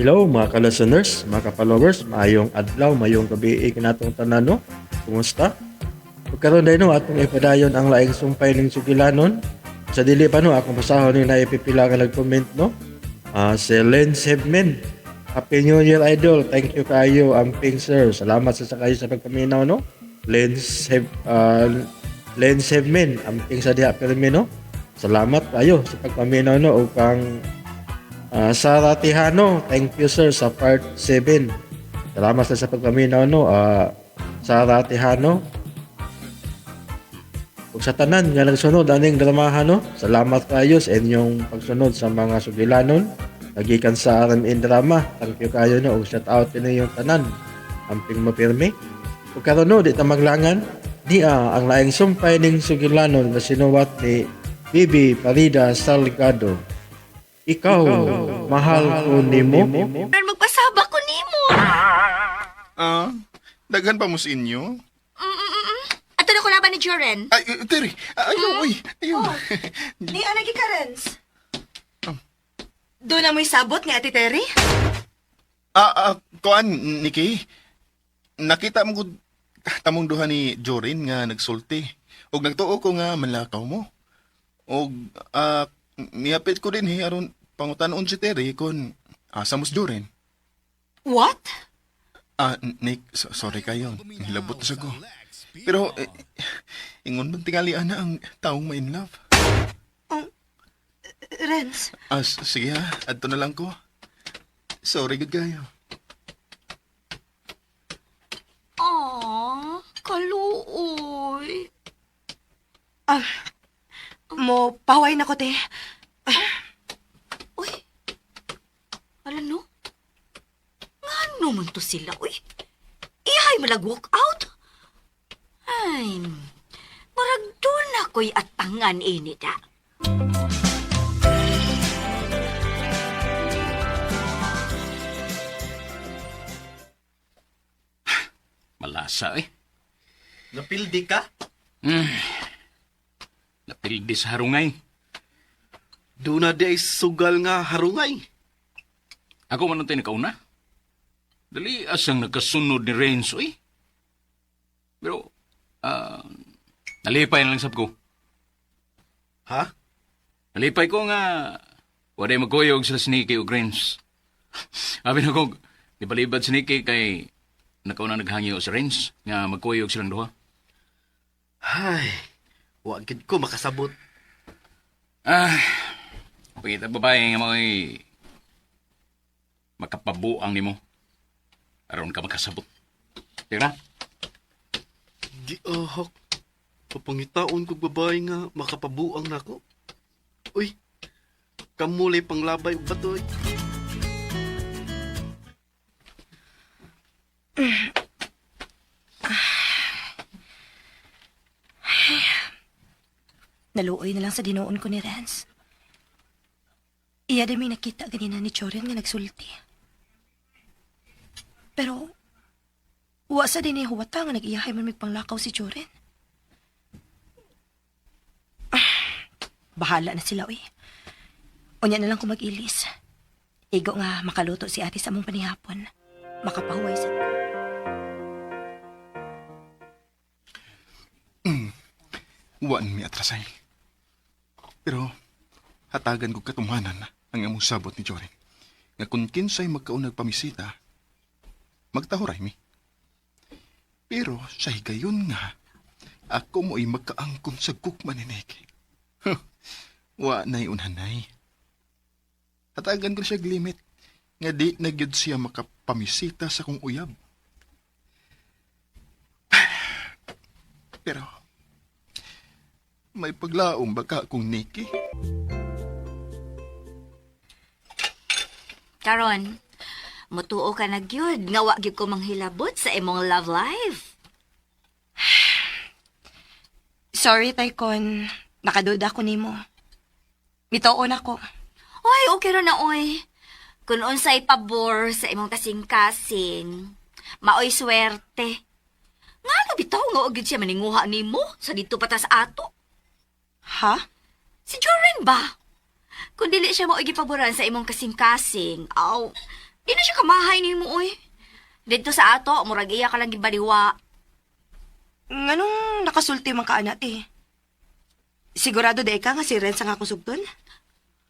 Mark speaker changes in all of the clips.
Speaker 1: Hello mga ka-listeners, mga ka-followers, maayong adlaw, maayong gabi kanatong tanan no. Kumusta? Ug karon day no atong ipadayon ang laing sumpay ning sugilanon. Sa dili pa no akong basahon ni naipipila ka nag-comment no. Si Lens Hebman. Happy New Year, idol. Thank you kaayo, amping sir. Salamat sa kayo sa pagpaminaw no. Lens Hebman, amping sa diha pirmi no. Salamat kayo sa pagpaminaw no ug kang Sara Tihano, thank you sir sa part 7. Salamat sa pagpaminaw no. Sara Tihano. Ug sa tanan nga nagsunod aning dramahan no. Salamat kayo sa inyong pagsunod sa mga sugilanon. Nagikan sa RMN Drama. Thank you kayo no ug shout out ninyong tanan. Amping mapirmi. Ug karon no di ta maglangan niya ang laing sumpay ning sugilanon nga sinuwat ni Bibi Parida Salgado. Ikaw, mahal ko nimo.
Speaker 2: Ron, magpasaba ko nimo.
Speaker 3: Ah, daghan pa mo sa inyo?
Speaker 2: Ato na ko laban ni Joren.
Speaker 3: Ay, Terry, ayaw, uy, ayaw.
Speaker 4: Ni ana gi Karens. Doon na mo'y sabot nga Ate Terry?
Speaker 3: Kuan, Nikki, nakita mo gud tamong duha ni Jorin nga nagsulti. Og nagtuo ko nga manlakaw mo. Og nihapit ko din aron pangutanon si Terry kung asa mo si Jorin.
Speaker 4: What?
Speaker 3: Nick, sorry kayo. Nilabot na siya ko. Pero, ingon man tingali ana ang taong ma-in love.
Speaker 4: Renz,
Speaker 3: Sige ha, adto na lang ko. Sorry, good kayo.
Speaker 2: Aw, kaluoy.
Speaker 4: Mo paway na ko te.
Speaker 2: Uy, ala no? Ngano man to sila, uy? Ihay malag walk out. Ay, marag doon ako'y atangan ini da.
Speaker 5: Malasa eh.
Speaker 6: Napildi ka?
Speaker 5: Napildi sa harungay.
Speaker 6: Doon na di ay sugal nga harungay.
Speaker 5: Ako man ang nakauna. Dali asang nagkasunod ni Renzo eh. Pero, nalipay na lang sab ko.
Speaker 6: Ha?
Speaker 5: Nalipay ko nga, waday magkuyog sila si Nikki o Renz. Abi na ko, di balibad si Nikki kay nakauna naghangyo si Renz nga magkuyog silang duha.
Speaker 6: Ay, wa gid ko makasabot.
Speaker 5: Ah, pagkita babae nga mo'y makapabuang nimo. Aron ka makasabot. Tira?
Speaker 6: Di ahak. Papangitaon kog babae nga makapabuang nako. Uy, kamulay panglabay ug batoy.
Speaker 4: Naluoy na lang sa dinuon ko ni Renz. Iya din may nakita ganina ni Joren nga nagsulti. Pero, wa sa din huwata nga nag-iyahay man migpanglakaw si Joren. Bahala na sila, uy. Unya na lang kung mag-ilis. Igo nga makaluto si ate sa among panihapon. Makapahuway sa.
Speaker 3: Wan mi atrasay. Pero, hatagan ko katumanan ang among sabot ni Jorin. Nga kung kinsay magkaunag pamisita, magtahuray mi. Pero sa higayon nga, ako mo'y magkaangkon sa gugma ni Nick. Huh, wa na'y unhanay. Hatagan ko siya limit nga di na gyud siya makapamisita sa kong uyab. Pero, may paglaom ba ka kung Nikki?
Speaker 2: Karon, mutuo ka na gyud nga wa gyud ko manghilabot sa imong love life.
Speaker 4: Sorry, Taikon. Nakaduda ko nimo. Mituon ako.
Speaker 2: Oy, okay ra na oy. Kun unsay pabor sa imong kasing-kasing, maoy swerte. Nga no bitaw nga og gyud siya maninguha nimo sa dito pa ta sa ato.
Speaker 4: Ha?
Speaker 2: Si Joren ba? Kung dili siya maoy gipaboran sa imong kasing-kasing, aw, Di na siya kamahay nimo oy. Dito sa ato, murag iya ka lang gibaliwa.
Speaker 4: Nganong nakasulti man ka ana, te? Sigurado di ka nga si Renz ang akong sugton?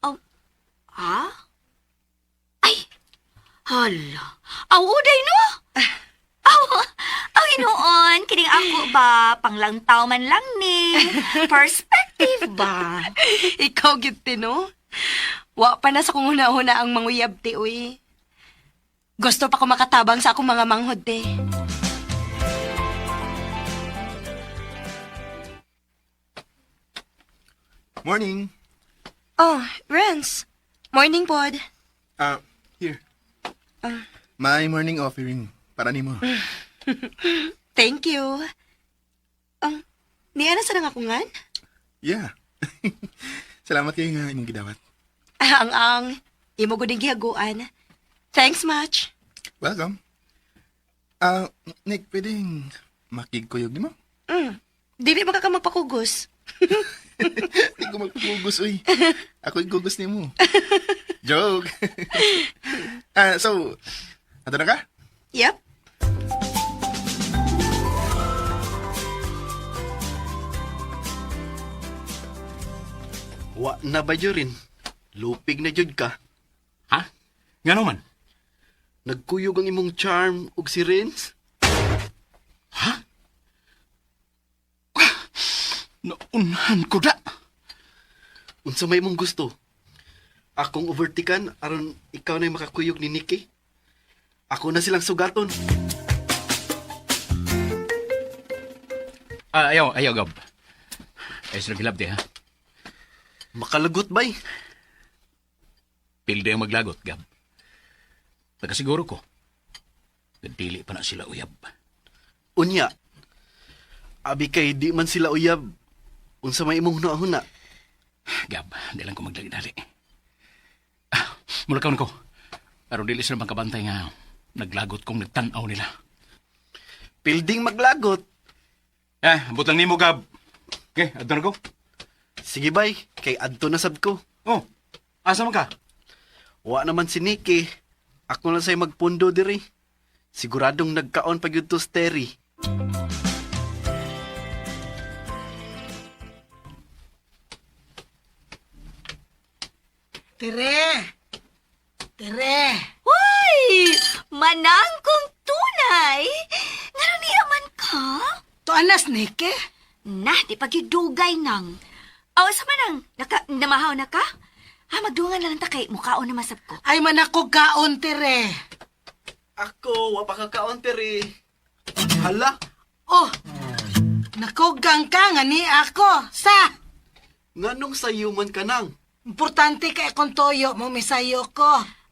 Speaker 2: Oh, ha? Ay! Hala! Aw, uday no! Aw, aw, hinuon, kining ako ba, panglangtaw man lang ni. Perspective ba?
Speaker 4: Ikaw gyud te, no? Wa pa na sa kung una-una ang manguyab, te, uy. Gusto pa ko makatabang sa akong mga manghod, te.
Speaker 3: Morning.
Speaker 4: Oh, Renz. Morning, pod.
Speaker 3: Ah, here. My morning offering para nimo.
Speaker 4: Thank you. Ang, niya na sa nang akungan?
Speaker 3: Yeah. Salamat kay nga imong gidawat.
Speaker 4: Ah, ang, imo gud gihaguan. Thanks much.
Speaker 3: Welcome. Ah, Nick, pwedeng makigkuyog nimo?
Speaker 4: Dili ba ka magpakugos?
Speaker 3: Hindi ko magpugos, uy. Ako'y gugos nimo. Joke. Ah, so, ato na ka?
Speaker 4: Yep.
Speaker 6: Wa na ba Jorin? Lupig na jud ka.
Speaker 5: Ha? Nga naman?
Speaker 6: Nagkuyog ang imong charm ug si Renz.
Speaker 5: Naunhan ko da.
Speaker 6: Unsa may imong gusto? Akong overtikan aron ikaw na makakuyog ni Nikki. Ako na silang sugaton.
Speaker 5: Ah, ayaw, ayaw, Gab. Ay, sila gilabdi, ha?
Speaker 6: Makalagot bay.
Speaker 5: Pilde ang maglagot, Gab. Nakasiguro ko. Nagdili pa na sila uyab.
Speaker 6: Unya. Abi kay di man sila uyab. Unsa may imong hunahuna?
Speaker 5: Gab, di lang ko magdali-dali. Ah, mula kaon ko. Pero dili sila makabantay nga naglagot kong nagtanaw nila.
Speaker 6: Pilding maglagot.
Speaker 5: Eh, abot lang nimo, Gab. Okay, adto na ko.
Speaker 6: Sige bay, kay adto na sab ko.
Speaker 5: Oh, asa man ka?
Speaker 6: Wa naman si Nikki. Ako lang say magpundo diri. Siguradong nagkaon pag yun to si Terry.
Speaker 7: Tere! Tere!
Speaker 2: Hoy! Manang kong tunay! Ngano niya man ka?
Speaker 7: Tuanas, Nike?
Speaker 2: Na, di pagidugay nang. Aw, sa manang, naka, namahaw na ka? Ha, magdungan na lang ta kay mukhaon na masab ko.
Speaker 7: Ay man ako kaon, Tere.
Speaker 6: Ako, wa pa ka kaon Terry. Hala,
Speaker 7: Oh! Nakugang ka nga ni ako. Sa!
Speaker 6: nganong sayo man ka nang?
Speaker 7: Importante kay akong toyo mo, misayo ko.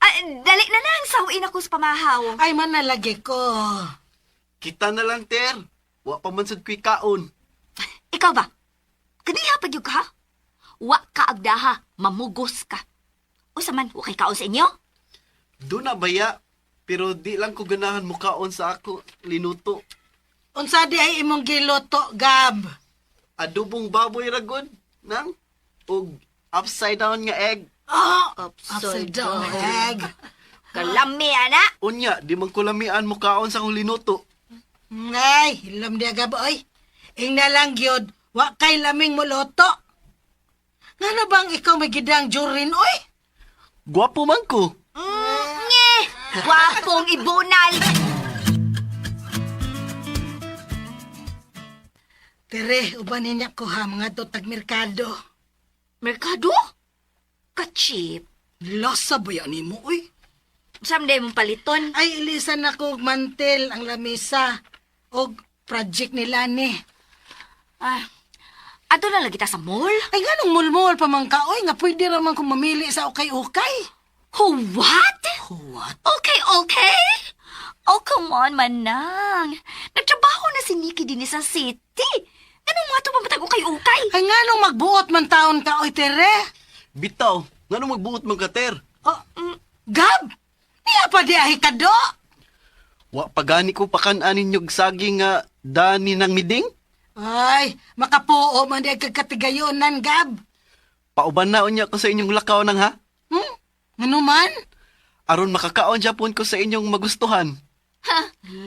Speaker 2: Ah, dali na lang, sawin ako sa pamahaw.
Speaker 7: Ay man nalagi ko.
Speaker 6: Kita na lang, Ter. Wa pa man sad ko'y kaon.
Speaker 2: Ikaw ba? Kaniha pa gyud ka? Wa ka agdaha, mamugos ka. Usa man, wa kay kaon sa inyo?
Speaker 6: Doon na baya, pero di lang ko ganahan mukaon sa ako linuto.
Speaker 7: Unsa di ay imong giluto, Gab?
Speaker 6: Adobong baboy ragod nang og upside down nga egg.
Speaker 7: Oh! Upside down egg.
Speaker 2: Kalami, ana.
Speaker 6: Unya, di man ko lamian mukaon sa akong linuto.
Speaker 7: Ay, hilam di Gab, oy. Ing na lang gyud, wa kay laming muluto. Ngano bang ikaw may gidang jurin, oy?
Speaker 6: Gwapo man ko.
Speaker 2: Nge! Gwapong ibunal!
Speaker 7: Tere, uban niya ko ha, mga dotag merkado.
Speaker 2: Merkado? Ka-cheap.
Speaker 7: Lasa ba yan nimo, uy?
Speaker 2: Someday mong paliton.
Speaker 7: Ay, ilisan ako og mantel ang lamesa og project nila ni.
Speaker 2: Ah, ato na lang kita sa mall?
Speaker 7: Ay, ganong mulmul pa man ka, oy, nga pwede raman kong mamili sa ukay-ukay.
Speaker 2: Oh, what?
Speaker 7: What?
Speaker 2: Okay, okay. Oh, come on, Manang. Nagtrabaho na si Nikki din sa city. Anong mga ito pamatag ukay-ukay?
Speaker 7: Ay, nganong magbuot man taon ka, oy, Tere?
Speaker 6: Bitaw, nganong magbuot man ka, Ter?
Speaker 7: Oh, Gab, niya pa di ahi kado.
Speaker 6: Wa pa gani ko pakan-anin nyog saging nga dani ng miding.
Speaker 7: Ay, makapuo man di ay kagkatigayonan, Gab.
Speaker 6: Pauban na unya ko sa inyong lakaw nang ha.
Speaker 7: Ano man?
Speaker 6: Aron makakaon japon ko sa inyong magustuhan.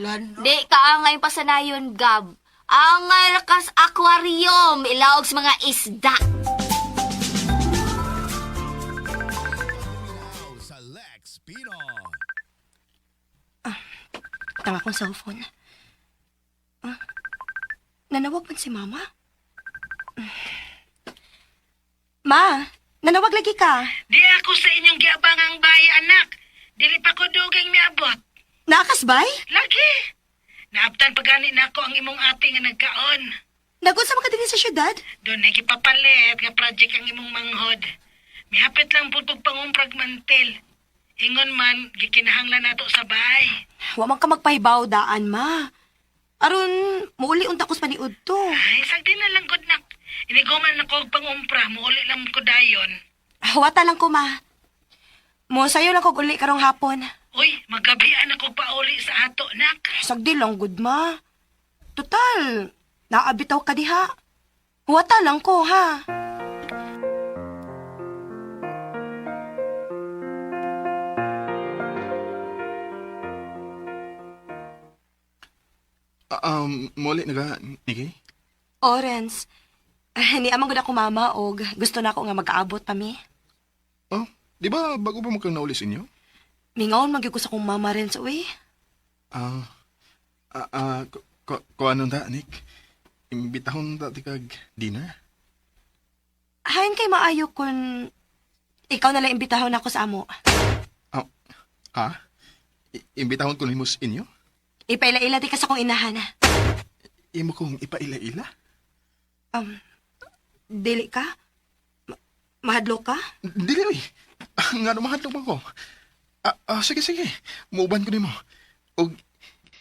Speaker 7: Lano.
Speaker 2: Di ka angay pasanayon, Gab. Angay rakas aquarium, ilaog sa mga isda.
Speaker 4: Tama akong cellphone. Ah, nanawag man si Mama? Ma, nanawag lagi ka.
Speaker 7: Di ako sa inyong giabang ang bahay, anak. Dili pa ko dugay miabot.
Speaker 4: Nakasbay?
Speaker 7: Lagi. Naabtan pa gani nako ang imong ate nga nagkaon.
Speaker 4: Nagun sa mga din sa syudad?
Speaker 7: Doon ay gipapalit nga project ang imong manghod. Mihapit lang pud kog pangumprag mantel. Ingon man, gikinahanglan nato sa bahay.
Speaker 4: Wa man ka magpahibaw daan, ma. Aron, muuli unta ko sa paniud to.
Speaker 7: Ay, sagdi na lang gud nak. Iniguman na ko og pangumpra, muuli lang ko dayon.
Speaker 4: Huwata lang ko, ma. Mo sayo lang kog uli karong hapon.
Speaker 7: Uy, magabian ako pauli sa ato, nak.
Speaker 4: Sagdi lang gud, ma. Total, naabitaw ka diha. Huwata lang ko, ha?
Speaker 3: Muli na ka, Nikki?
Speaker 4: Orenz, ni amang gud ako mama og gusto na ako nga mag-aabot pa mi.
Speaker 3: Oh, di ba bago pa mo kang nauli sa inyo?
Speaker 4: Mingaon man gyud ko sa akong mama rin sa uy.
Speaker 3: Ah, ah, ah, ko anong ta, Nick? Imbitahon ta ti kag dinner?
Speaker 4: Hain kay maayo kun ikaw na lang imbitahon ako sa amo.
Speaker 3: Ah, ha? Imbitahon ko nimo sa inyo?
Speaker 4: Ipaila-ila di ka sa akong inahan.
Speaker 3: Imo kong ipaila-ila?
Speaker 4: Um, dili ka? Mahadlok ka?
Speaker 3: Dili, oy. Nga no, mahadlok man ko. Sige, sige. Muuban ko nimo. Og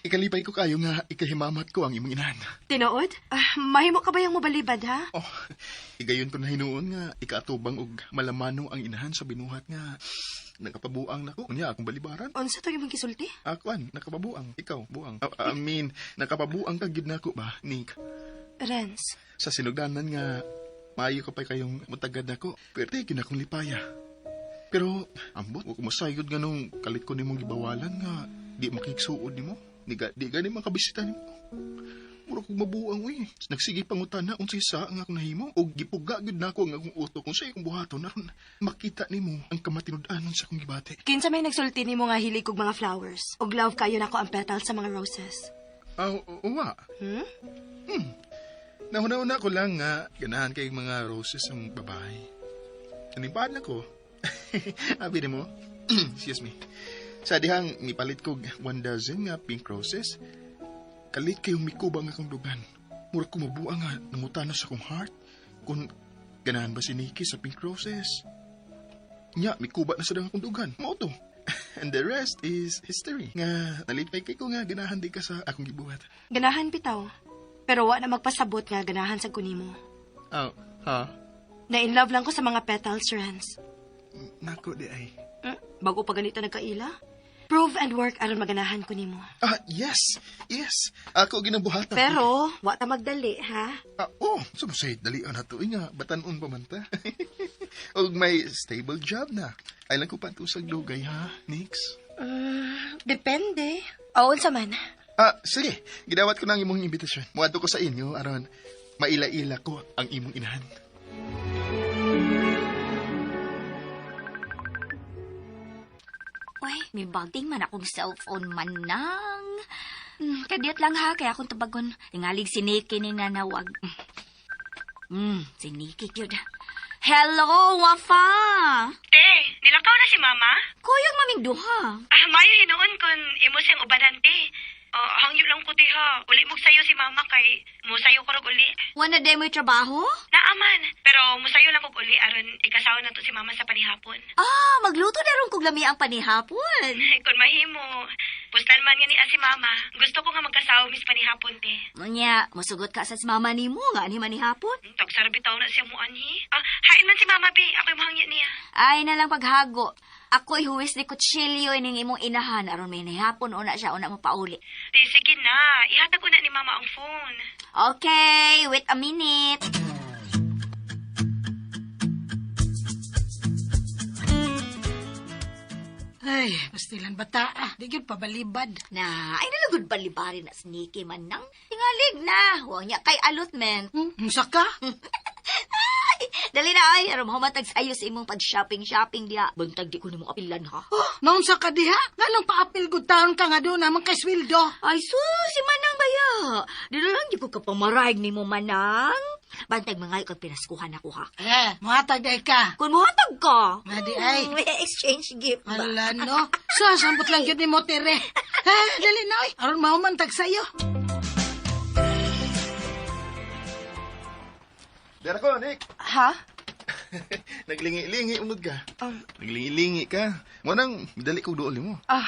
Speaker 3: ikalipay ko kayo nga ikahimamat ko ang imong inahan.
Speaker 4: Tinuod? Ah, mahimo ka ba yung mobalibad, ha?
Speaker 3: Oh, igayon ko na hinuon nga ikaatubang og malamano ang inahan sa binuhat nga nakapabuang nako. Unya akong balibaran.
Speaker 4: Unsa to imong gisulti?
Speaker 3: Akuan, nakapabuang. Ikaw, buang. I mean, nakapabuang ka gid nako ba, Nick?
Speaker 4: Renz,
Speaker 3: Sa sinugdanan nga maayo ka pa kayong mutagad nako. Pwerte gyud akong lipaya. Pero ambot, wa ko masayod nga nung kalit ko nimong gibawalan nga di makiksuod nimo. Di gani makabisita nimo. Mura kog mabuang uy. Nagsige pangutana unsay sa nga akong nahimo og gipuga gyud nako ang akong utok kung sa akong buhaton aron makita nimo ang kamatinud-anon sa akong gibati.
Speaker 4: Kinsa may nagsulti nimo nga hilig kog mga flowers. Og love kayo nako ang petals sa mga roses.
Speaker 3: Ah, uwa.
Speaker 4: Hmm?
Speaker 3: Hmm. Nahuna-una ko lang nga ganahan kay mga roses ang babae. Animpaan na ko. Abi nimo. Excuse me. Sa dihang mipalit kog one dozen nga pink roses, kalit kayong mikubang akong dugan. Mura ko mabuang nga nangutana sa akong heart kung ganahan ba si Nikki sa pink roses. Nya, mikuba na sa dang akong dugan. Mao to. And the rest is history. Nga, nalipay kay ko nga ganahan di ka sa akong gibuhat.
Speaker 4: Ganahan bitaw. Pero wa na magpasabot nga ganahan sa kunimo.
Speaker 3: Oh, ha?
Speaker 4: Na in love lang ko sa mga petals, Renz.
Speaker 3: Nako di ay.
Speaker 4: Bago pa ganito nagkaila? Prove and work aron maganahan ko nimo.
Speaker 3: Ah, yes. Yes. Ako ginabuhatan.
Speaker 4: Pero wa ta magdali, ha?
Speaker 3: Ah, oh, sumusay, dalian na to. Nga, batanon pa man ta. Og may stable job na. Ay lang ko pa sa dugay, ha, Nix?
Speaker 4: Depende. Oo, unsa man.
Speaker 3: Ah, sige. Gidawat ko na ang imong imbitasyon. Muadto ko sa inyo, aron maila-ila ko ang imong inahan.
Speaker 2: Uy, may bagting man akong cellphone manang. Kadiyot lang ha, kaya akong tubagon. Tingalig si Nikki ni nanawag. Si Nikki yun. Hello, Wafa!
Speaker 4: Te, nilakaw na si mama?
Speaker 2: Kuyog maming duha.
Speaker 4: Ah, mayo hinuon kun imo siyang ubanan, te. Oh, hangyo lang ko, te, ha. Uli mo sayo si mama kay musayo ko rog uli.
Speaker 2: Wala na mo'y trabaho?
Speaker 4: Naaman, pero musayo lang kog uli aron ikasawa na to si mama sa panihapon.
Speaker 2: Ah, magluto na ron kog lami ang panihapon.
Speaker 4: Kun mahimo, pustal man nga ni si mama. Gusto ko nga magkasawa mis panihapon, te.
Speaker 2: Munya, musugot ka sa mama nimo nga ani manihapon.
Speaker 4: Tagsar bitaw na siya mo anhi. Ah, hain man si mama, bi. Ako'y mahangyo niya.
Speaker 2: Ay na lang paghago. Ako ihuwis ni kutsilyo ining imong inahan aron may nihapon una siya una mo pauli.
Speaker 4: Te, sige na. Ihatag ko na ni mama ang phone.
Speaker 2: Okay, wait a minute.
Speaker 7: Ay, pastilan bata ah. Di gyud pabalibad.
Speaker 2: Na, ay nalugod balibarin na sneaky man nang. Tingalig na, huwag niya kay allotment.
Speaker 7: Unsa ka?
Speaker 2: Ay, dali na ay, aron mahumatag sayo sa imong pag-shopping-shopping diha. Buntag di ko nimo apilan ha.
Speaker 7: Oh, naunsa ka diha? Nganong paapil gud taon ka nga doon naman kay sweldo?
Speaker 2: Ay, sus, si Manang baya. Dili lang di ko kapamaraig nimo Manang. Bantag mga kag pinaskuhan ako ha.
Speaker 7: Eh, muhatag day ka.
Speaker 2: Kung muhatag ka.
Speaker 7: Nga di ay.
Speaker 2: Exchange gift ba?
Speaker 7: Ala no. So, sambot lang gyud nimo tere. Ha, dali na oy. Aron mahumantag sayo.
Speaker 3: Dara ko, Nick.
Speaker 4: Ha?
Speaker 3: Naglingi-lingi unod ka. Naglingi-lingi ka. Mo nang dali kog duol mo.
Speaker 4: Ah,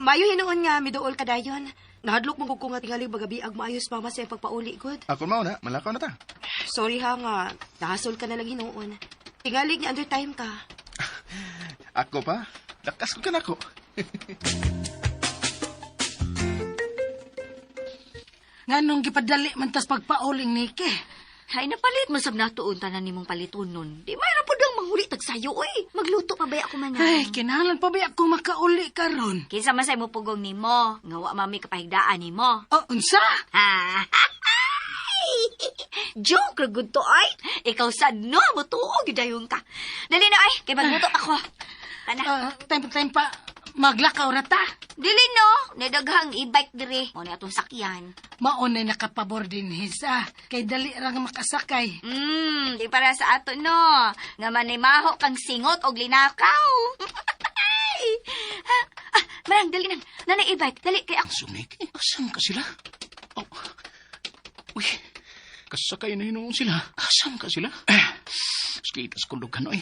Speaker 4: mayo hinuon nga miduol ka dayon. Nahadlok man ko nga tingali bagabi ag maayos mama sa iyang pagpauli gud.
Speaker 3: Ako mao na, malakaw na ta.
Speaker 4: Sorry ha nga, nahasol ka na lang hinuon. Tingali nga under time ka.
Speaker 3: Ako pa? Lakas ko kanako.
Speaker 7: Nganong gipadali man tas pagpauling niki.
Speaker 2: Ay, napalit mo sab natuon tanan nimong palitonon. Di may ra pud ang manghuli tag sayo oy. Magluto pa ba ako Manang?
Speaker 7: Ay, kinahanglan pa ba ako makauli karon?
Speaker 2: Kinsa man say mo pugong nimo, nga wa mami kapahigdaan nimo.
Speaker 7: Oh, unsa?
Speaker 2: Ha. Joke ra gud to ay. Ikaw sad no mo tuo gyud dayon ka. Dali na ay, kay magluto ako. Tana.
Speaker 7: Ah, time time pa maglakaw ra ta.
Speaker 2: Dili no, nadaghang e-bike diri. Mo ni atong sakyan.
Speaker 7: Maunay nakapabor din hisa. Kay dali ra nga makasakay.
Speaker 2: Di para sa ato no. Nga manimaho kang singot og linakaw. Ha? Ah, Marang, dali nang. Nanay e-bike, dali kay ako.
Speaker 5: So, Nicky, asan ka sila? Oh. Uy, kasakay na hinuon sila. Asan ka sila? Skitas kong dughan, oy.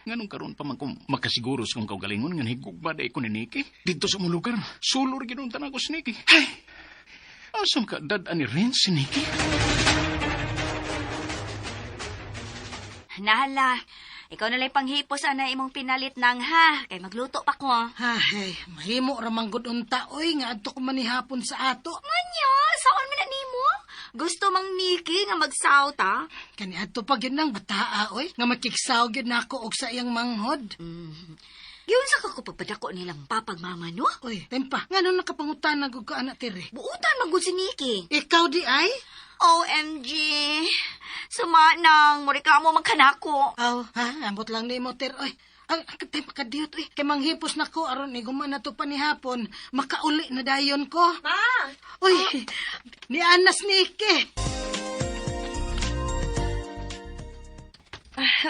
Speaker 5: Nganong karon pa man kung makasiguro sa kong kaugalingon nga nahigugma day ko ni Nicky. Dito sa mong lugar, sulor ginunta na ako si Nicky. Ay, asan ka dad ani rin si Nicky?
Speaker 2: Nahala. Ikaw na lang panghipos ana imong pinalit nang ha. Kay magluto pa ko.
Speaker 7: Ay, mahimo ra man gud unta oy nga adto ko manihapon sa ato.
Speaker 2: Manyo, saon man na nimo? Gusto mang Nikki nga magsawta?
Speaker 7: Kani adto pa gyud nang bataa oy nga makigsaw gyud nako og sa iyang manghod.
Speaker 2: Giyon sa kako pagpadako nilang papagmama no?
Speaker 7: Oy, tempa, ngano nakapangutana gud ka ana tire?
Speaker 2: Buutan man gud si Nikki.
Speaker 7: Ikaw di ay?
Speaker 2: OMG. Suma nang moreklamo man kanako.
Speaker 7: Aw, ha, ambot lang nimo ter oy. Ang tempa ka diyot oy. Kay manghipos nako aron ni guman na to panihapon, makauli na dayon ko.
Speaker 4: Ma!
Speaker 7: Uy, ni Anas ni Ike.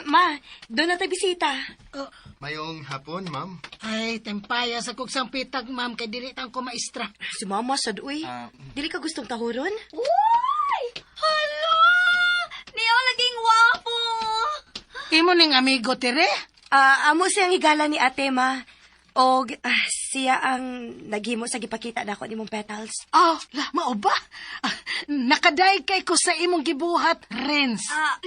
Speaker 4: Ma, doon na tayo bisita.
Speaker 7: Oh,
Speaker 3: Mayong hapon, ma'am.
Speaker 7: ay, tempaya sa kog pitag, ma'am, kay dili tang ko maestra.
Speaker 4: Si mama sad uy. Dili ka gustong tahuron?
Speaker 2: Uy! Hala! Niyo laging wapo.
Speaker 7: Imo ning amigo, tere?
Speaker 4: Ah, amo siyang higala ni ate ma. Og siya ang naghimo sa gipakita nako nimong petals.
Speaker 7: Oh, la, mao ba? Ah, nakaday kay ko sa imong gibuhat, Renz.
Speaker 2: Ah,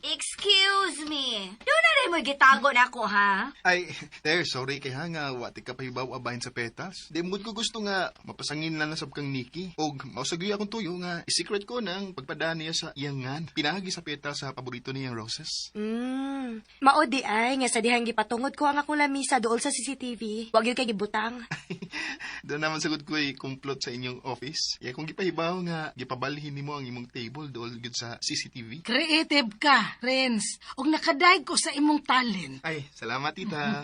Speaker 2: excuse me. Doon na rin mo gitago na ako, ha?
Speaker 3: Ay, there, sorry kay ha nga wa ti ka pahibaw abahin sa petals. Di mo ko gusto nga mapasangin lang na sab kang Nikki. Og mausag gyud akong tuyo nga i-secret ko nang pagpadaan niya sa iyangan. Pinahagi sa petals sa paborito niyang roses.
Speaker 4: Mao di ay nga sa dihang gipatungod ko ang akong lamisa dool sa CCTV. Wag yun kay gibutang.
Speaker 3: Doon naman sagot ko ay kumplot sa inyong office. Ya kung gipahibaw nga gipabalhin nimo ang imong table dool gyud sa CCTV.
Speaker 7: Creative ka, Renz. Og nakaday ko sa imong talent.
Speaker 3: Ay, salamat tita.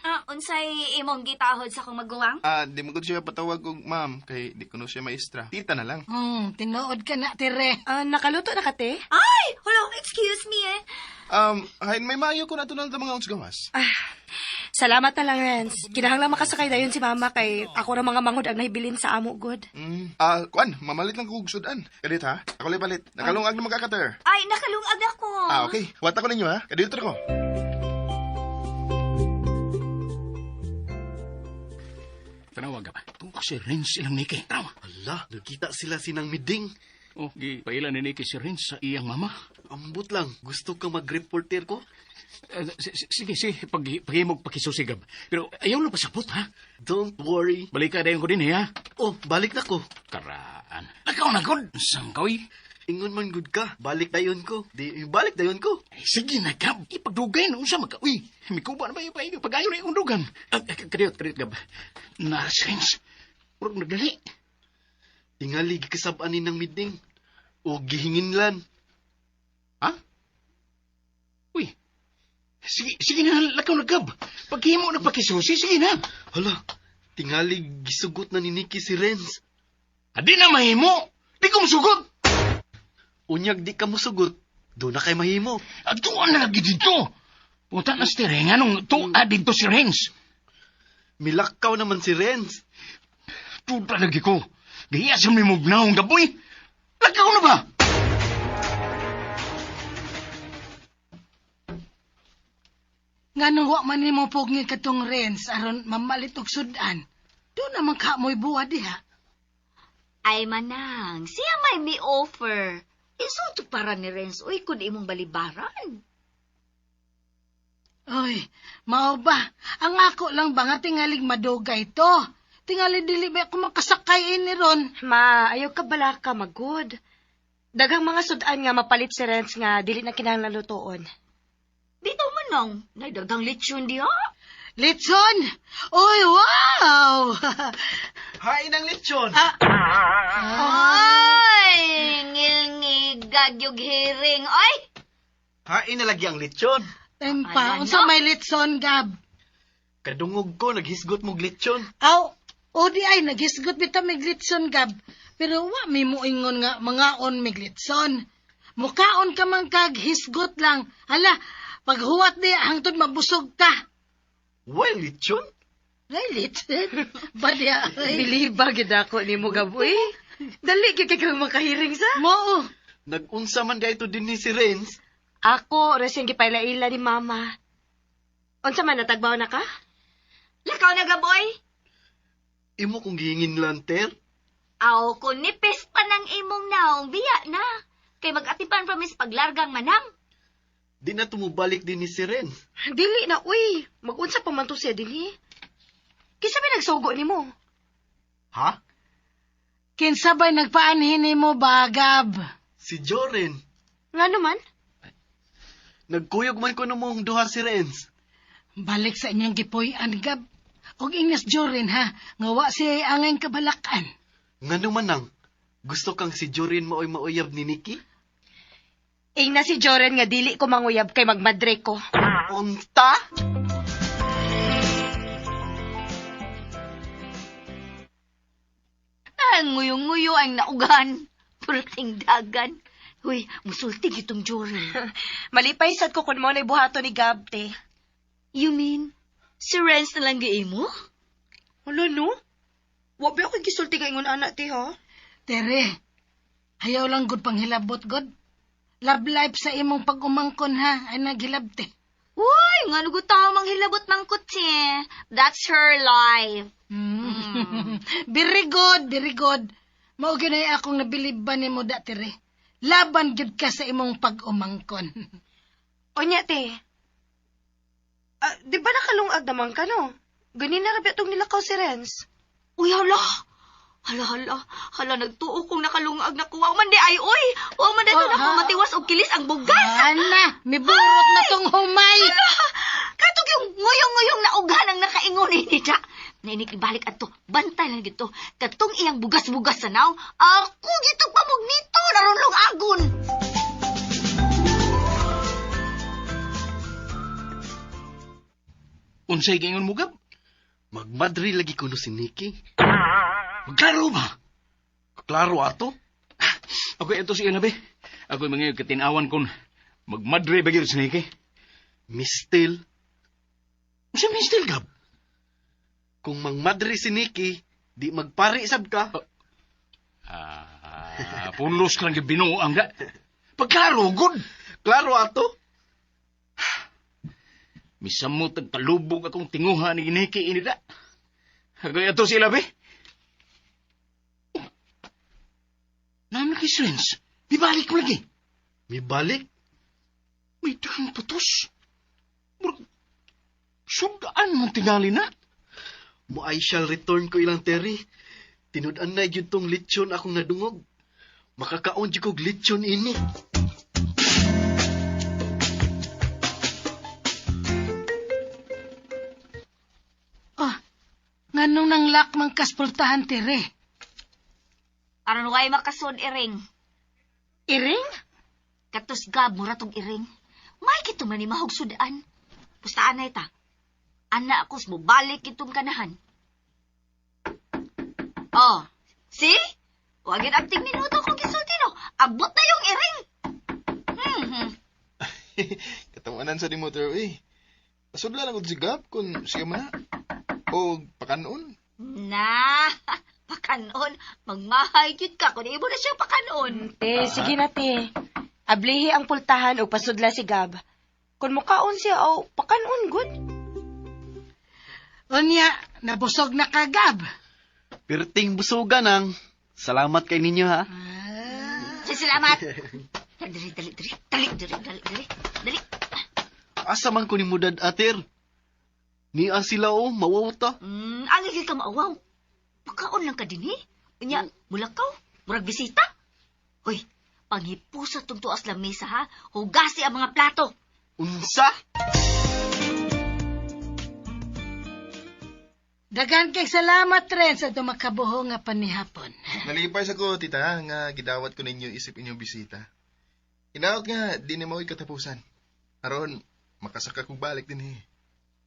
Speaker 2: Ah, unsay imong gitahod sa akong maguwang?
Speaker 3: Ah, di mo ko siya patawag og ma'am kay di ko no siya maestra. Tita na lang.
Speaker 7: Tinuod ka na, tere.
Speaker 4: Ah, nakaluto na ka te?
Speaker 2: Ay, hello, excuse me eh.
Speaker 3: Hain may maayo ko na tunal sa mga gawas.
Speaker 4: Salamat na lang, Renz. Kinahanglan makasakay dayon si mama kay ako ra mga mangod ang nahibilin sa amo good.
Speaker 3: Ah, kuan, mamalit lang ko og sudan. Kadit ha. Ako lay palit. Nakalungag na magkakater.
Speaker 2: Ay, nakalungag ako.
Speaker 3: Ah, okay. Wata ko ninyo ha. Kadito ko.
Speaker 5: Tanawag ka ba? Tuwa si Renz ilang Nicky. Tama.
Speaker 6: Ala, nagkita sila sinang miding.
Speaker 5: Oh, gipaila ni Nicky si Renz sa iyang mama.
Speaker 6: Ambot lang, gusto ka mag-reporter ko?
Speaker 5: Sige, sige. Paghimog pakisusigab. Pero ayaw lang pasabot, ha?
Speaker 6: Don't worry.
Speaker 5: Balik ka dayon ko din, eh, ha?
Speaker 6: Oh, balik na ko.
Speaker 5: Karaan. Nakaw na, God. Saan ka, uy?
Speaker 6: Ingon man gud ka. Balik dayon ko. Di balik dayon ko.
Speaker 5: Ay, sige na, Gab. Ipagdugay na unsa maka. Uy, mikuba na ba yung pag pag-ayo na yung dugan. Ah, kadiyot, kadiyot, Gab. Nara si Renz. Murag nagdali.
Speaker 6: Tingali gikasab-an ni ng miding. O gihinginlan.
Speaker 5: Ha? Uy, sige, sige na, lakaw na, Gab. Paghimo na pakisusi, sige na.
Speaker 6: Hala, tingali gisugot na ni Nikki si Renz.
Speaker 5: Adi na mahimo. Di ko musugot.
Speaker 6: Unyag di ka musugot, do na kay mahimo.
Speaker 5: Atuan na lagi dito. Punta na si Tere, nganong tuwa dito si Renz.
Speaker 6: Milakaw naman si Renz.
Speaker 5: Tuta lagi ko. Gaya sa may mugnaong gaboy. Lakaw na ba?
Speaker 7: Nganong wa man nimo pugni katong Renz aron mamalit og sudan. Do naman ka mo'y buwa diha.
Speaker 2: Ay manang, siya may mi-offer. Insulto para ni Renz, uy, kun imong balibaran.
Speaker 7: Oy, mao ba? Ang ako lang ba nga tingalig madugay to. Tingali dili ba ako makasakay ini ron.
Speaker 4: Ma, ayaw ka bala ka magud. Daghang mga sudan nga mapalit si Renz nga dili na kinahanglan lutoon.
Speaker 2: Bitaw manang, nagdagang lechon diha.
Speaker 7: Litson! Oy, wow!
Speaker 6: Hain ang lechon.
Speaker 2: Ay, ngilngigag yung hiring. Ay!
Speaker 6: Hain na lagi ang lechon.
Speaker 7: Tempa,
Speaker 2: Ala,
Speaker 7: unsa
Speaker 2: no?
Speaker 7: may litson, Gab?
Speaker 6: Kadungog ko naghisgot mog lechon.
Speaker 7: Aw, o di ay naghisgot bitaw mig litson, Gab. Pero wa may moingon nga mangaon mig litson. Mukaon ka man kag hisgot lang. Hala, paghuwat di hangtod mabusog ka.
Speaker 6: Why lechon?
Speaker 7: Ay, litson. Badya. ay.
Speaker 4: Biliba gid ako nimo Gab, uy. Dali gyud kay kang makahiring sa.
Speaker 7: Mo.
Speaker 6: Nagunsa man dahito din ni si Renz.
Speaker 4: Ako ra siyang gipaila-ila ni mama. Unsa man natagbaw na ka?
Speaker 2: Lakaw na gaboy.
Speaker 6: Imo kong gihinginlan, Ter.
Speaker 2: Aw, kun nipis pa ng imong naong, biya na. Kay mag-atipan pa mis paglargang manang.
Speaker 6: Di na tumubalik din ni si Renz.
Speaker 4: Dili na uy. Magunsa pa man to siya dinhi. Kinsa may nagsugo nimo?
Speaker 6: Ha?
Speaker 7: Kinsa ba'y nagpaanhin nimo ba, Gab?
Speaker 6: Si Joren.
Speaker 4: Ngano man?
Speaker 6: Nagkuyog man ko mong duha si Renz.
Speaker 7: Balik sa inyong gipuy-an, Gab. Og ingnas Jorin, ha? Nga wa siya angay kabalakan.
Speaker 6: Ngano man nang, gusto kang si Joren maoy mauyab ni Nikki?
Speaker 4: Ingna si Joren nga dili ko manguyab kay magmadre ko.
Speaker 6: Unta?
Speaker 2: Ang nguyong-nguyo ang naugan. Pulting dagan. Uy, musulti gitong Joren.
Speaker 4: Malipay sad ko kun mo na buhaton ni Gab te.
Speaker 2: You mean, si Renz na lang giimo?
Speaker 4: Wala no? Wa ba ako gisulti kay ingon ana te ha?
Speaker 7: Tere, ayaw lang gud panghilabot, God. Love life sa imong pag-umangkon, ha? Ay naghilabte.
Speaker 2: Uy, nga nugo tao manghilabot mangkot eh. That's her life.
Speaker 7: Very good, very good. Mao gyud ay akong nabilib ba nimo da, Tere. Laban gyud ka sa imong pag-umangkon.
Speaker 4: Onya te. Ah, di ba nakalungag naman ka no? Ganin na rabi atong nilakaw si Renz.
Speaker 2: Uy, hala. Hala, hala. Hala, nagtuo kong nakalungag na kuha. Man di ay, uy. Wa man dito
Speaker 7: Oh,
Speaker 2: na
Speaker 7: ha?
Speaker 2: matiwas og kilis ang bugas.
Speaker 7: Ana, miburot na tong humay.
Speaker 2: Katog yung nguyong-nguyong naugan ang nakaingon ni da. Nainig ibalik adto. Bantay lang dito. Katong iyang bugas-bugas sa naw. Ako gitog pamog nito. Narunlong agon.
Speaker 5: Unsay gaingon mo, Gab?
Speaker 6: Magmadri lagi kuno si Nikki.
Speaker 5: Klaro ba?
Speaker 6: Klaro ato.
Speaker 5: Ako ito si Inabe. Ako mga katinawan kon magmadre ba gyud si Nikki?
Speaker 6: Mistil,
Speaker 5: Unsa mistil, Gab?
Speaker 6: kung mangmadri si Nikki, di magpari sab ka.
Speaker 5: Ah, pulos ka lang gyud binuang ga. Pagklaro gud.
Speaker 6: Klaro ato.
Speaker 5: Misamot ang kalubog akong tinguha ni Nikki ini da. Ako ito si Ilabe. Naam lagi si Renz. Bibalik mo lagi.
Speaker 6: Mibalik.
Speaker 5: May dahang putos. Murag, sudaan mong tingali na.
Speaker 6: Mo I shall return ko ilang Terry. Tinud-an na gyud tong lechon akong nadungog. Makakaon jud kog lechon ini.
Speaker 7: Oh, nganong nang lak man kaspultahan tire?
Speaker 2: Aron way makasun iring.
Speaker 7: Iring?
Speaker 2: Katos Gab, mura tong iring. May kito man ni mahugsudan. Pustaan na ita. Ana ako mubalik itong kanahan. Oh, see? Wagin abting minuto kung gisulti no. Abot na yung iring. Hmm.
Speaker 3: Katawanan sa ni motor, eh. Pasudla lang ko si Gab kung siya man na. O pakanon.
Speaker 2: Na, pakanon. Magmahay gyud ka kung imo na siya pakanon.
Speaker 4: Te, sige na te. Ablihi ang pultahan og pasudla si Gab. Kung mukaon siya o pakanon good.
Speaker 7: Unya, nabusog na ka, Gab.
Speaker 6: Pirting busugan ang. Salamat kay ninyo ha.
Speaker 2: Sige, salamat. Dali, dali, dali, dali, dali, dali, dali, dali.
Speaker 6: Asa man ko ni mudad ater? Nia sila o, mawawta.
Speaker 2: Angay gyud ka maawaw. Pakaon lang ka din eh. Unya, mulakaw, murag bisita. Hoy, panghipusa tong tuas lamesa ha. Hugasi ang mga plato.
Speaker 6: Unsa?
Speaker 7: Dagan kay salamat rin sa dumakabuho nga panihapon.
Speaker 3: Nalipay sa ko, tita, nga gidawat ko ninyo isip inyong bisita. Hinaot nga, di ni mao'y katapusan. Aron, makasaka kong balik din eh.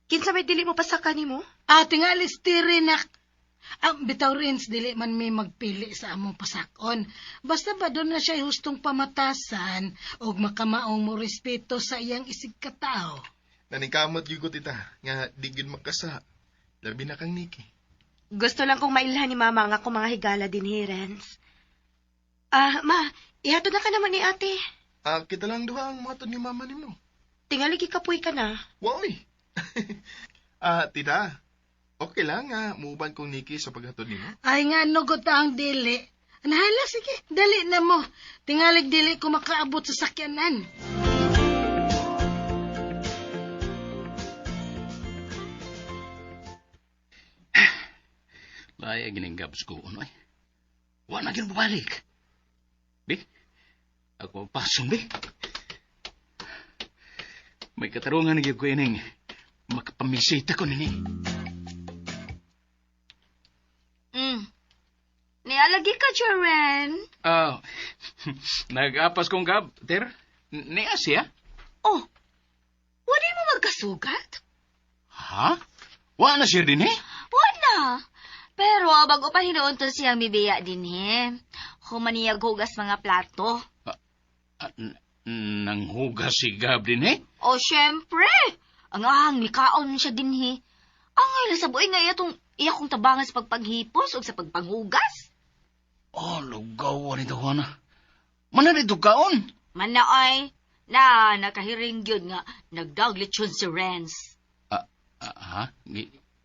Speaker 4: Kinsa may dili mo pasaka nimo?
Speaker 7: Ah, tingali tire na. Ah, bitaw Rins, dili man may magpili sa among pasakon. Basta ba doon na siya hustong pamatasan og makamaong mo respeto sa iyang isig katao.
Speaker 3: Naningkamot gyud ko, tita, nga di gyud makasa. Labi na kang Nikki.
Speaker 4: Gusto lang kong mailhan ni mama nga akong mga higala din hi, Renz. Ah, ma, ihatod na ka naman ni ate.
Speaker 3: Ah, kita lang duha ang mga ni mama nimo.
Speaker 4: Tingali gikapoy ka na.
Speaker 3: Woy! Ah, tita, okay lang nga muuban kong Nikki sa paghatod nimo.
Speaker 7: Ay nga, nugot ang dili. Nahala, sige, dali na mo. Tingalig dili ko makaabot sa sakyanan.
Speaker 5: Laya gining Gabs ko, ano ay. Wa na gyud mobalik. Bi, ako pasong bi. May katarungan gyud ko ining makapamisita ko nini.
Speaker 2: Nialagi ka, Jaren.
Speaker 5: Ah, nag-apas kong Gab, ter. Niya siya?
Speaker 2: Oh, wala mo magkasugat?
Speaker 5: Ha? Wa na siya din eh?
Speaker 2: Wala. Pero bago pa hinuon to siyang bibiya din he. Humaniyag hugas mga plato.
Speaker 5: Ah, nanghugas si Gab din eh?
Speaker 2: O syempre, ang ahang mikaon siya din he. Ang ngayon sa buhay nga iya tong iya kong tabangan sa pagpaghipos o sa pagpanghugas.
Speaker 5: Oh, lugaw ni Juana. Mana dito kaon?
Speaker 2: Manaay, na nakahiring yun nga nagdaglitsyon si Renz.
Speaker 5: Ah, ah, ha?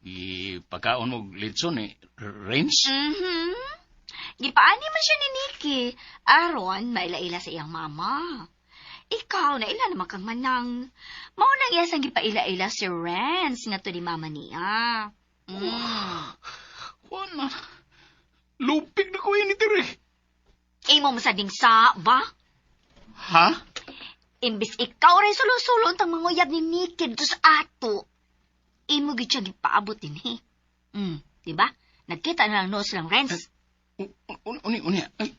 Speaker 5: Gi pagkaon mo litson eh, Renz?
Speaker 2: Mhm. Gipaani man siya ni Nikki. Aron, maila-ila sa iyang mama. Ikaw, naila naman kang manang. Mao nang iya sang gipaila-ila si Renz nga to ni mama niya.
Speaker 5: Juana, lupig na ko ini dire.
Speaker 2: Imo mo sa dingsa, ba?
Speaker 5: Ha?
Speaker 2: Imbis ikaw rin sulo-sulo ang manguyab ni Nikki dito sa ato. Imo gid siya gipaabot din eh. Di ba? Nagkita na lang noon silang Renz.
Speaker 5: Uni, uni, ay,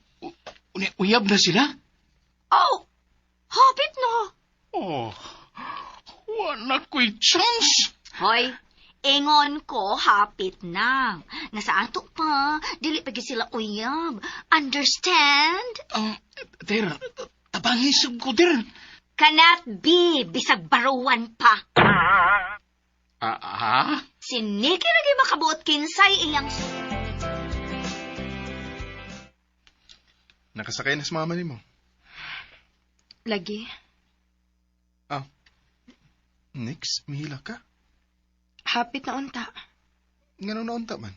Speaker 5: uni, uyab na sila?
Speaker 2: Oh! Hapit no!
Speaker 5: Oh, wala ko'y chance.
Speaker 2: Hoy, ingon ko, hapit na. Nga sa ato pa, dili pa gyud sila uyab. Understand?
Speaker 5: Ter, tabangin ko, ter.
Speaker 2: Cannot be, bisag baruan pa.
Speaker 5: Ah, ha?
Speaker 2: Si Nikki lagi makabuot kinsay iyang.
Speaker 3: Nakasakay na sa mama nimo.
Speaker 4: Lagi.
Speaker 3: Ah, Nix, mihila ka.
Speaker 4: Hapit na unta.
Speaker 3: Ngano naunta man?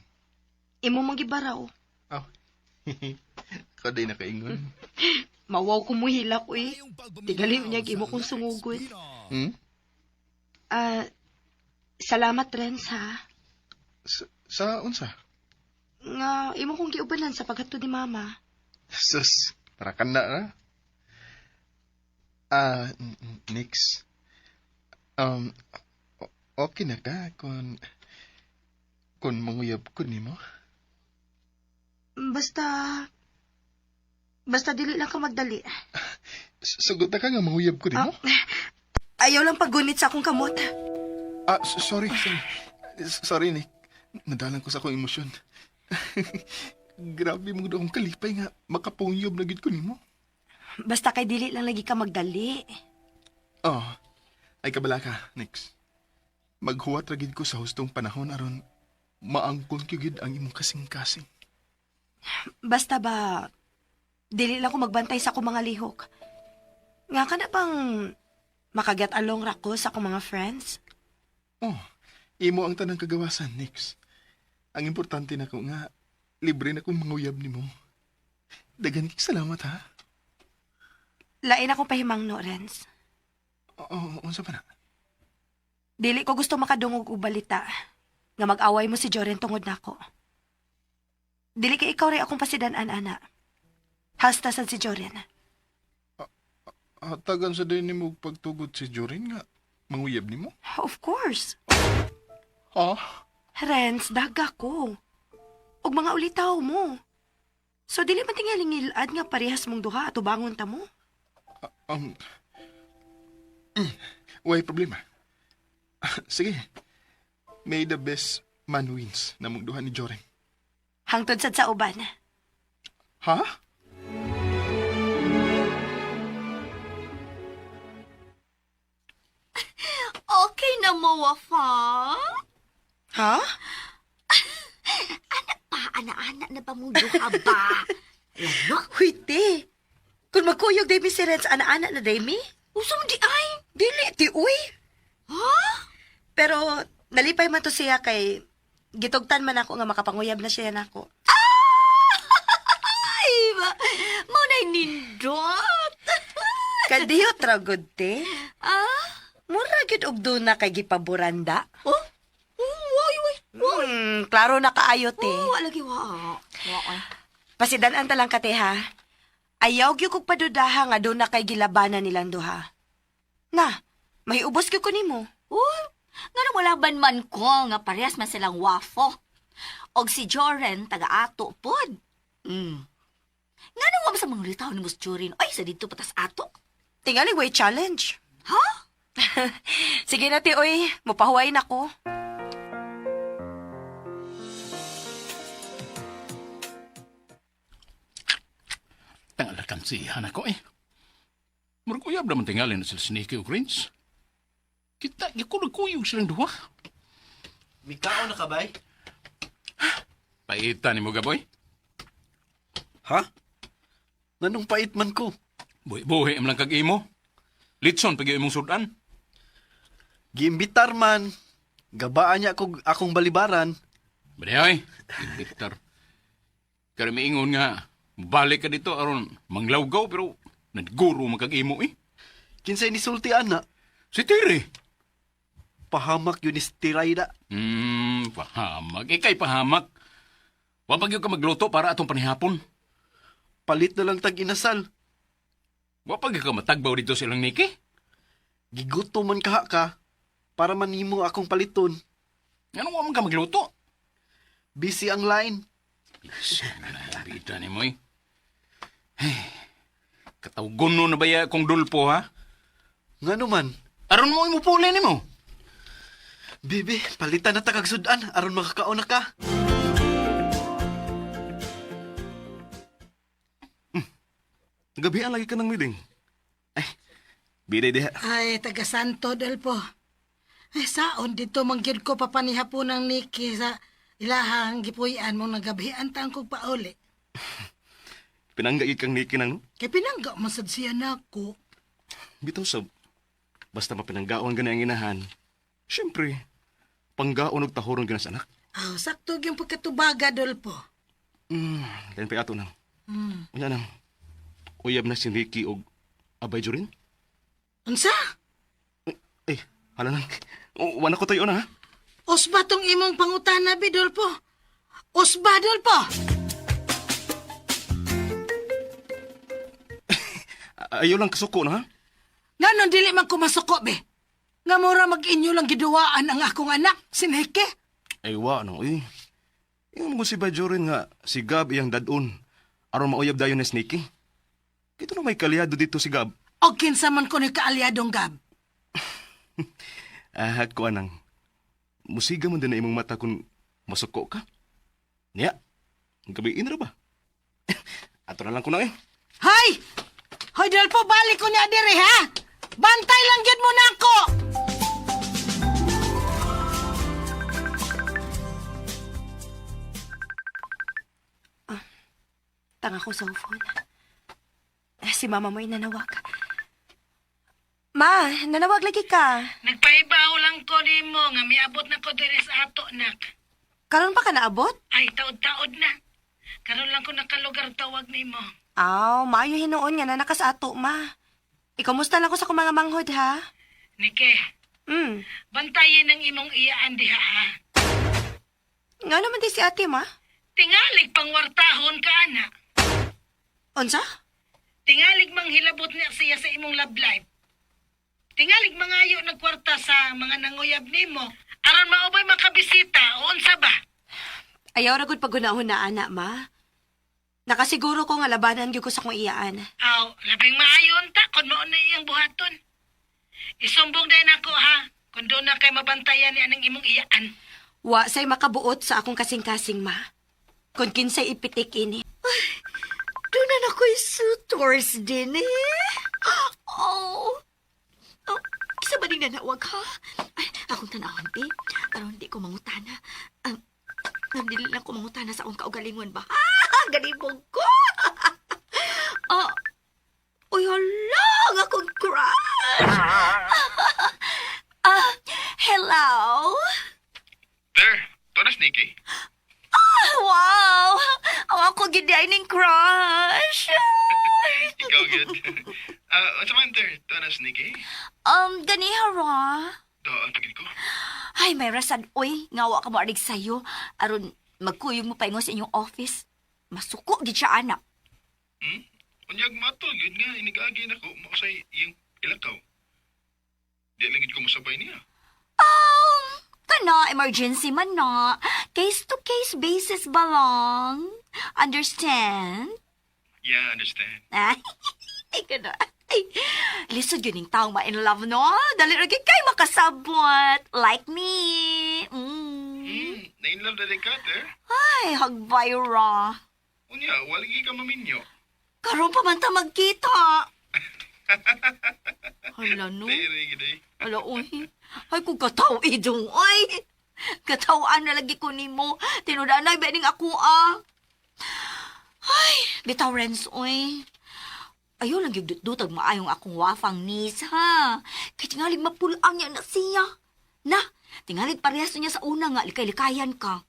Speaker 4: Imo mong gibaraw.
Speaker 3: Ah, ako di nakaingon.
Speaker 4: Mawaw ko muhilak uy. Tingali niya imo kong sungugod.
Speaker 3: Hmm?
Speaker 4: Ah, salamat Renz ha.
Speaker 3: Sa unsa?
Speaker 4: Nga imo kong giubanan sa paghatod ni mama.
Speaker 3: Sus, Tarakan na, na. Ah, Nix. Um, okay na ka kung manguyab ko nimo?
Speaker 4: Basta dili lang ka magdali.
Speaker 3: Sugot na ka nga manguyab ko nimo?
Speaker 4: Ayaw lang paggunit sa akong kamot.
Speaker 3: Ah, sorry, sorry. Sorry, Nick. Nadalan ko sa akong emosyon. Grabe mo akong kalipay nga makapungyub na gid ko nimo.
Speaker 4: Basta kay dili lang lagi ka magdali.
Speaker 3: Oh, ay kabala ka, Nix. Maghuwat ra gid ko sa hustong panahon aron maangkon ko gid ang imong kasing-kasing.
Speaker 4: Basta ba, dili lang ko magbantay sa akong mga lihok. Nga ka na bang makagat along ra ko sa akong mga friends?
Speaker 3: Oh, imo ang tanang kagawasan, Nix. Ang importante na ko nga, libre na kong manguyab nimo. Daghan kay salamat, ha?
Speaker 4: Lain akong pahimang no, Renz.
Speaker 3: Oo, unsa pa na?
Speaker 4: Dili ko gusto makadungog og balita nga mag-away mo si Joren tungod nako. Dili kay ikaw ray akong pasidan-an, ana. Hasta sad si Joren.
Speaker 3: Hatagan sa din nimo og pagtugot si Jorin nga manguyab nimo?
Speaker 4: Of course.
Speaker 3: Ha?
Speaker 4: Renz, daga ko. Og mga ulitaw mo. So dili man tingaling ngilad nga parehas mong duha at ubangon ta mo.
Speaker 3: Um, way problema. Sige. May the best man wins na mong duha ni Joren.
Speaker 4: Hangtod sad sa uban.
Speaker 3: Ha?
Speaker 2: Okay na mo, Wafa.
Speaker 4: Ha?
Speaker 2: Anak pa, ana-ana na ba mong duha ba? Ano?
Speaker 4: Huy, te. Kung magkuyog day mi si Renz, ana-ana na day mi?
Speaker 2: Usa mo di ay.
Speaker 4: Dili, ti uy.
Speaker 2: Ha?
Speaker 4: Pero nalipay man to siya kay gitugtan man ako nga makapanguyab na siya nako.
Speaker 2: Ay, ba? Mo na nindot.
Speaker 4: Kadiyot ra gud te.
Speaker 2: Ah?
Speaker 4: Mura gyud og duna kay gipaburanda.
Speaker 2: Oh? Oh, Woy, woy.
Speaker 4: Klaro na kaayo te.
Speaker 2: Oh, lagi wa. Wa. ay.
Speaker 4: Pasidan-an ta lang ka te ha. Ayaw gyud kog padudaha nga duna kay gilabanan nilang duha. Na, may ubos gyud ko nimo.
Speaker 2: Uy, ngano wala ban man ko nga parehas man silang wafo. Og si Joren taga-ato pod. Ngano wa man sa mga litaw ni Mus Joren? Ay, sa dito patas ato.
Speaker 4: Tingali way challenge.
Speaker 2: Ha?
Speaker 4: Sige na te oy, mopahuway na ko.
Speaker 5: Tangalakan siya na ko eh. Murag uyab naman tingali na sila si Nicky o Prince. Kita, di ko nagkuyog silang duha.
Speaker 6: Mikaon na ka, bay?
Speaker 5: Paita ni mo, Gaboy.
Speaker 6: Ha? Nanong pait man ko?
Speaker 5: Buhi-buhi am lang kag imo. Litson pag imong sudan.
Speaker 6: Giimbitar man. Gabaan niya akong, akong balibaran.
Speaker 5: Bani Victor. Kaya miingon nga, balik ka dito aron manglawgaw pero naguro man kag imo eh.
Speaker 6: Kinsay nisulti ana,
Speaker 5: Si Tiri.
Speaker 6: pahamak yun ni Tirayda.
Speaker 5: Pahamak. Ikay pahamak. Wa pa gyud ka magluto para atong panihapon.
Speaker 6: Palit na lang tag inasal.
Speaker 5: Wa pa gyud ka matagbaw dito silang Niki.
Speaker 6: Giguto man kaha ka para man nimo akong paliton.
Speaker 5: Ngano wa man ka magluto?
Speaker 6: Busy ang line.
Speaker 5: Sana bida ni mo eh. Hey, katawgon no na ba kong dulpo ha?
Speaker 6: Ngano man,
Speaker 5: Aron mo imupuli nimo.
Speaker 6: bibi, palitan na ta kag sudan aron makakaon na ka.
Speaker 3: Gabi lagi ka ng meeting. Ay, biday diha.
Speaker 7: Ay, taga Santo Delpo. Ay, saon dito mangyud ko papanihapunang Nikki sa ilahang gipuy-an mong nagabihan ta ang kog pauli.
Speaker 3: Pinangga gid kang Nikki nang no?
Speaker 7: Kay pinangga man sad siya nako.
Speaker 3: Bitaw sab. Basta mapinanggaon gani ang inahan. Siyempre, panggaon og tahoron gina sa anak.
Speaker 7: Aw, sakto gyud pagkatubaga Dolpo.
Speaker 3: Lain pa ato nang. Unya nang. Uyab na si Nikki og abay Jorin.
Speaker 7: Unsa?
Speaker 3: Eh, hala nang. Wala ko tayo na ha.
Speaker 7: Usba tong imong pangutana bi Dolpo. Usba Dolpo.
Speaker 3: Ayaw lang kasuko na ha?
Speaker 7: Nganon dili man ko masuko be. Nga mura mag-inyo lang giduwaan ang akong anak, si Nikki.
Speaker 3: Ay, wa no, eh. Ingon mo si Bajorin nga, si Gab iyang dadon. Aron mauyab dayon ni Sneaky. Kito na may kalyado dito si Gab.
Speaker 7: O kinsa man ko ni kaalyadong Gab.
Speaker 3: Ah, ko anang. Musiga man din na imong mata kung masuko ka. Niya, gabiin ra ba? Ato na lang ko na eh.
Speaker 7: Hay! Hoy, Delpo, balik ko niya diri, ha? Bantay lang gyud mo na ako!
Speaker 4: Tanga ko sa phone. Eh, si mama mo'y nanawag. Ma, nanawag lagi ka.
Speaker 7: Nagpaibaw lang ko nimo nga miabot na ko diri sa ato, nak.
Speaker 4: Karon pa ka naabot?
Speaker 7: Ay, taod-taod na. Karon lang ko nakalugar tawag nimo.
Speaker 4: Aw, maayo hinuon nga na naka sa ato, ma. Ikamusta lang ko sa akong mga manghod, ha?
Speaker 7: Nike, bantayin ang imong iyaan diha, ha?
Speaker 4: Nga naman di si ate, ma.
Speaker 7: Tingalig pangwartahon ka, ana.
Speaker 4: Unsa?
Speaker 7: Tingalig manghilabot niya siya sa imong love life. Tingalig mangayo ng kwarta sa mga nanguyab nimo aron maubay makabisita o unsa ba?
Speaker 4: Ayaw ra gud pagunahon na ana, ma. Nakasiguro ko nga labanan gyud ko sa akong iyaan.
Speaker 7: Aw, labing maayo unta kon mao na iyang buhaton. Isumbong din ako ha, kung doon na kay mabantayan ni anang imong iyaan.
Speaker 4: Wa say makabuot sa akong kasing-kasing, ma. Kung kinsay ipitik ini.
Speaker 2: Doon na ako'y suitors din eh. Oh. Oh, kisa ba din nanawag ha? Ay, akong tanawon, eh. Aron di ko mangutana. Ang dili lang ko mangutana sa akong kaugalingon ba? Ah, galibog ko! Ah, uy, hala, ang akong crush! Ah, hello?
Speaker 3: There, to na Sneaky.
Speaker 2: Ah, wow! Ang ako gid ay ning crush!
Speaker 3: Ikaw gyud. Ah, unsa man there? To na Sneaky.
Speaker 2: Ganiha ra.
Speaker 3: Daan pagid ko.
Speaker 2: Ay, may rasad, oy. Ngawa ka mo arig sayo. Aron, magkuyog mo paingon sa inyong office. Masuko gid siya, anak.
Speaker 3: Hmm? Unyag matol gyud nga inigagi nako mao say iyang ilakaw. Di lang gid ko mosabay niya.
Speaker 2: Kana, emergency man na. Case to case basis ba lang? Understand?
Speaker 3: Yeah, understand.
Speaker 2: Ay, ay, kana. Ay, lisod yun yung taong ma-in love, no? Dali ra gyud kay makasabot. Like me.
Speaker 3: Na in love na din ka, there.
Speaker 2: Ay, hagbay ra.
Speaker 3: Unya, wala gyud ka maminyo.
Speaker 2: Karon pa man ta magkita. Hala, no?
Speaker 3: Dili gid eh.
Speaker 2: Ala, uy. Ay, kung kataw idong, ay. Katawaan na lagi ko nimo. Tinudanay, ba ning ako, ah. Ay, bitaw, Renz, uy. Ayaw lang yung dutdutag maayong akong wafang nis, ha? Kay tingalig mapulang niya na siya. Na, tingalig parehas niya sa una nga, likay-likayan ka.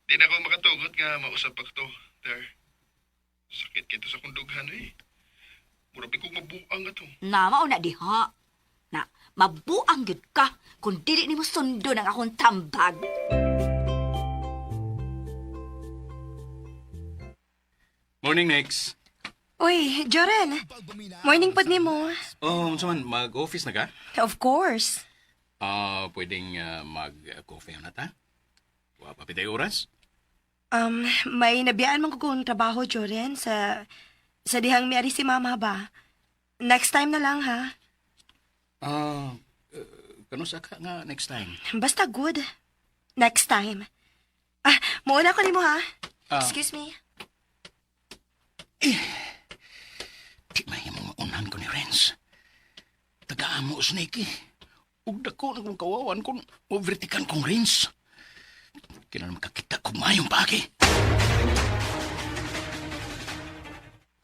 Speaker 3: Di na ako makatugot nga mausap pa to. There. Sakit kito sa kong dughan eh. Mura kong mabuang ato.
Speaker 2: Na, mauna diha. Na, mabuang gyud ka kung dili nimo sundon ang akong tambag.
Speaker 5: Morning, Nex.
Speaker 4: Uy, Jorel. Morning pod nimo.
Speaker 5: Oh, unsa man, mag-office na ka?
Speaker 4: Of course.
Speaker 5: Ah, pwedeng mag-coffee na ta? Wa pa pitay oras?
Speaker 4: May nabiyaan man ko kung trabaho, Joren, sa dihang miari si mama ba? Next time na lang, ha?
Speaker 5: Ah, kanusa ka nga next time?
Speaker 4: Basta good. Next time. Ah, muuna ko nimo ha.
Speaker 5: Ah.
Speaker 4: Excuse me.
Speaker 5: Di may mong maunhan ko ni Renz. Tagaan mo, Snakey. Ug dako na kong kawawan kung overtikan kong Renz. Kailan makakita ko mayong pagi.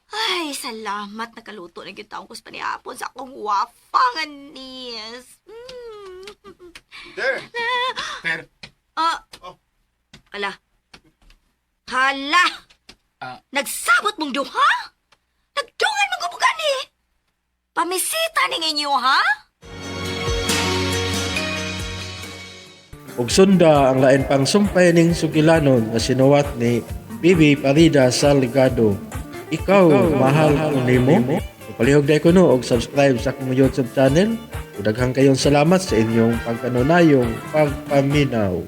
Speaker 2: Ay, salamat. Nakaluto na gyud taong kus panihapon sa akong wafangan nis.
Speaker 3: There.
Speaker 5: Per.
Speaker 2: Ah.
Speaker 3: Oh.
Speaker 2: Hala. Hala!
Speaker 5: Ah.
Speaker 2: Nagsabot mong duha? Nagdungan mong gubugan eh. Pamisita ning inyo, ha?
Speaker 1: Ug sunda ang lain pang sumpay ning sugilanon nga sinuwat ni Bibi Parida Salgado. Ikaw, mahal ko nimo. Palihog dai ko no og subscribe sa akong YouTube channel. Ug daghang kayong salamat sa inyong pagkanunayong pagpaminaw.